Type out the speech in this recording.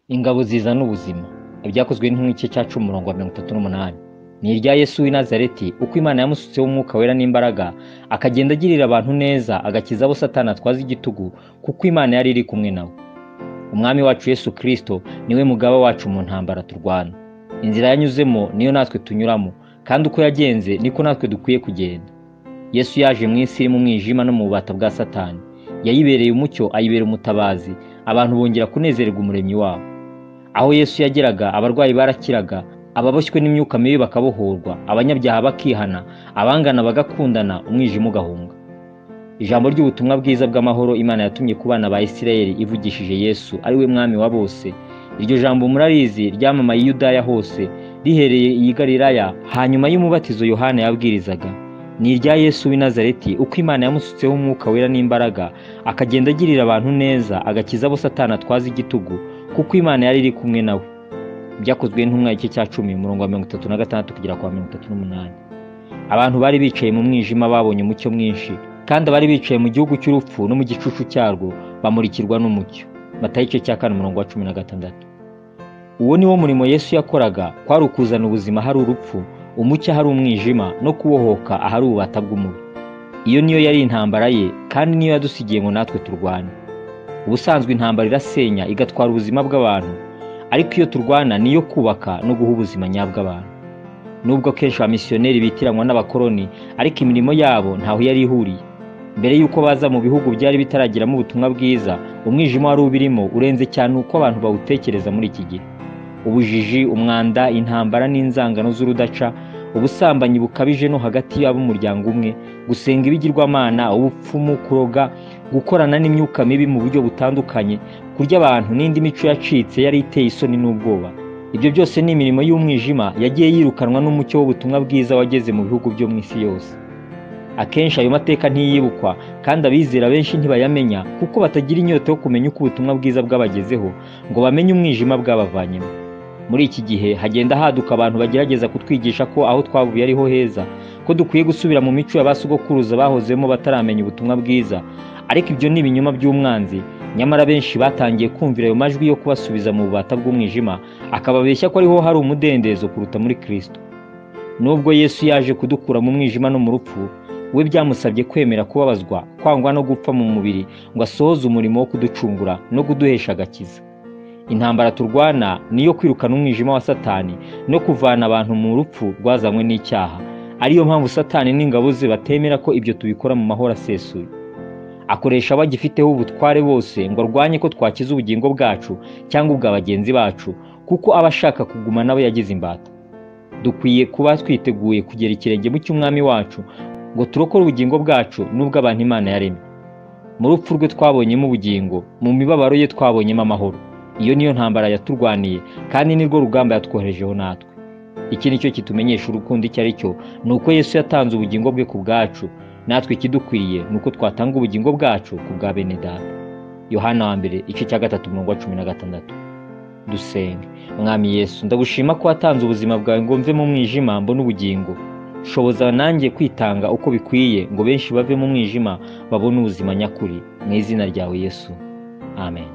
Ingabo zizana ubuzima. Ibyakozwe n'Intumwa cya 10 umurongo wa 38. Ni irya Yesu w'i Nazareti, uko Imana yamusutseho umwuka wera n'imbaraga, akagenda agirira abantu neza, agakiza abo Satani atwaza igitugu, kuko Imana yari iri kumwe nawe. Umwami wacu Yesu Kristo niwe mugaba wacu mu ntambara turwana. Inzira yanyuzemo niyo natwe tunyuramo, kandi uko yagenze niko natwe dukwiye kugenda. Yesu yaje mu isi iri mu mwijima no mu bubata bwa Satani. Yayibereye umucyo, ayibera umutabazi, abantu bongera kunezererwa umuremyi wabo. Aho Yesu yageraga, abarwayi barakiraga, ababoshywe n'imyuka mibi bakabohorwa, abanyabyaha bakihana, abangana bagakundana, umwijima ugahunga. Ijambo ry'ubutumwa bwiza bw'amahoro Imana yatumye ku bana ba Isirayeli ivugishije Yesu, ari we mwami wa bose. Iryo jambo murarizi, ryamamaye i Yudaya hose, rihereye i Galilaya, hanyuma y'umubatizo Yohana yabwirizaga. Ni irya Yesu w'i Nazareti, uko Imana yamusutseho umwuka wera n'imbaraga, akagenda agirira abantu neza, agakiza abo Satani atwaza igitugu, kuko Imana yari iri kumwe nawe. Ibyakozwe n'Intumwa igice cya 10 umurongo wa 36 kugera ku wa 38. Abantu bari bicaye mu mwijima babonye umucyo mwinshi, kandi abari bicaye mu gihugu cy'urupfu no mu gicucu cyarwo bamurikirwa n'umucyo. Matayo igice cya 4 umurongo wa 16. Uwo ni wo murimo Yesu yakoraga, kwari ukuzana ubuzima ahari urupfu, umucyo ahari umwijima, no kubohoka ahari ububata bw'umubi. Iyo niyo yari intambara ye, kandi niyo yadusigiye ngo natwe turwane. Ubusanzwe intambara irasenya, igatwara ubuzima bw'abantu, ariko iyo turwana niyo kubaka no guha ubuzima nyabwo abantu. Nubwo kenshi abamisiyoneri bitiranwa n'abakoloni, ariko imirimo yabo ntaho yari ihuriye. Mbere y'uko baza mu bihugu byari bitaragiramo ubutumwa bwiza, umwijima wari ubirimo urenze cyane uko abantu bawutekereza muri iki gihe. Ubujiji, umwanda, intambara n'inzangano z'urudaca, ubusambanyi bukabije no hagati y'ab'umuryango umwe, gusenga ibigirwamana, ubupfumu, kuroga, gukorana n'imyuka mibi mu buryo butandukanye, kurya abantu n'indi mico yacitse yari iteye isoni n'ubwoba. Ibyo byose ni imirimo y'umwijima yagiye yirukanwa n'umucyo w'ubutumwa bwiza wageze mu bihugu byo mu isi yose. Akenshi ayo mateka ntiyibukwa, kandi abizera benshi ntibayamenya, kuko batagira inyota yo kumenya uko ubutumwa bwiza bwabagezeho, ngo bamenye umwijima bwabavanyemo. Muri iki gihe hagenda haduka abantu bagerageza kutwigisha ko aho twavuye ariho heza, ko dukwiye gusubira mu mico ya ba sogokuruza bahozemo bataramenya ubutumwa bwiza. Ariko ibyo ni ibinyoma by'umwanzi. Nyamara benshi batangiye kumvira ayo majwi yo kubasubiza mu bubata bw'umwijima, akababeshya ko ariho hari umudendezo kuruta muri Kristo. Nubwo Yesu yaje kudukura mu mwijima no mu rupfu, we byamusabye kwemera kubabazwa, kwangwa no gupfa mu mubiri, ngo asohoze umurimo wo kuducungura no kuduhesha agakiza. Intambara turwana niyo kwirukana umwijima wa Satani no kuvana abantu mu rupfu rwazanywe n'icyaha. Ariyo mpamvu Satani n'ingabo ze batemera ko ibyo tubikora mu mahoro asesuye. Akoresha abagifiteho ubutware bose ngo arwanye ko twakiza ubugingo bwacu cyangwa ubwa bagenzi bacu, kuko aba ashaka kuguma nabo yagize imbata. Dukwiye kuba twiteguye kugera ikirenge mu cy'umwami wacu ngo turokore ubugingo bwacu n'ubw'abantu Imana yaremye. Mu rupfu rwe twabonyemo ubugingo, mu mibabaro ye twabonyemo amahoro. Iyo niyo ntambara yaturwaniye, kandi nirwo rugamba yatwoherejeho natwe. Iki nicyo kitumenyesha urukundo icyo ari cyo, ni uko Yesu yatanze ubugingo bwe ku bwacu, natwe ikidukwiriye ni uko twatanga ubugingo bwacu ku bwa bene data. Yohana wa mbere igice cya 3 umurongo wa 16. Dusenge. Mwami Yesu, ndagushima ko watanze ubuzima bwawe ngo mve mu mwijima mbone ubugingo. Shoboza nanjye kwitanga uko bikwiye ngo benshi bave mu mwijima babone ubuzima nyakuri. Mu izina ryawe Yesu, amen.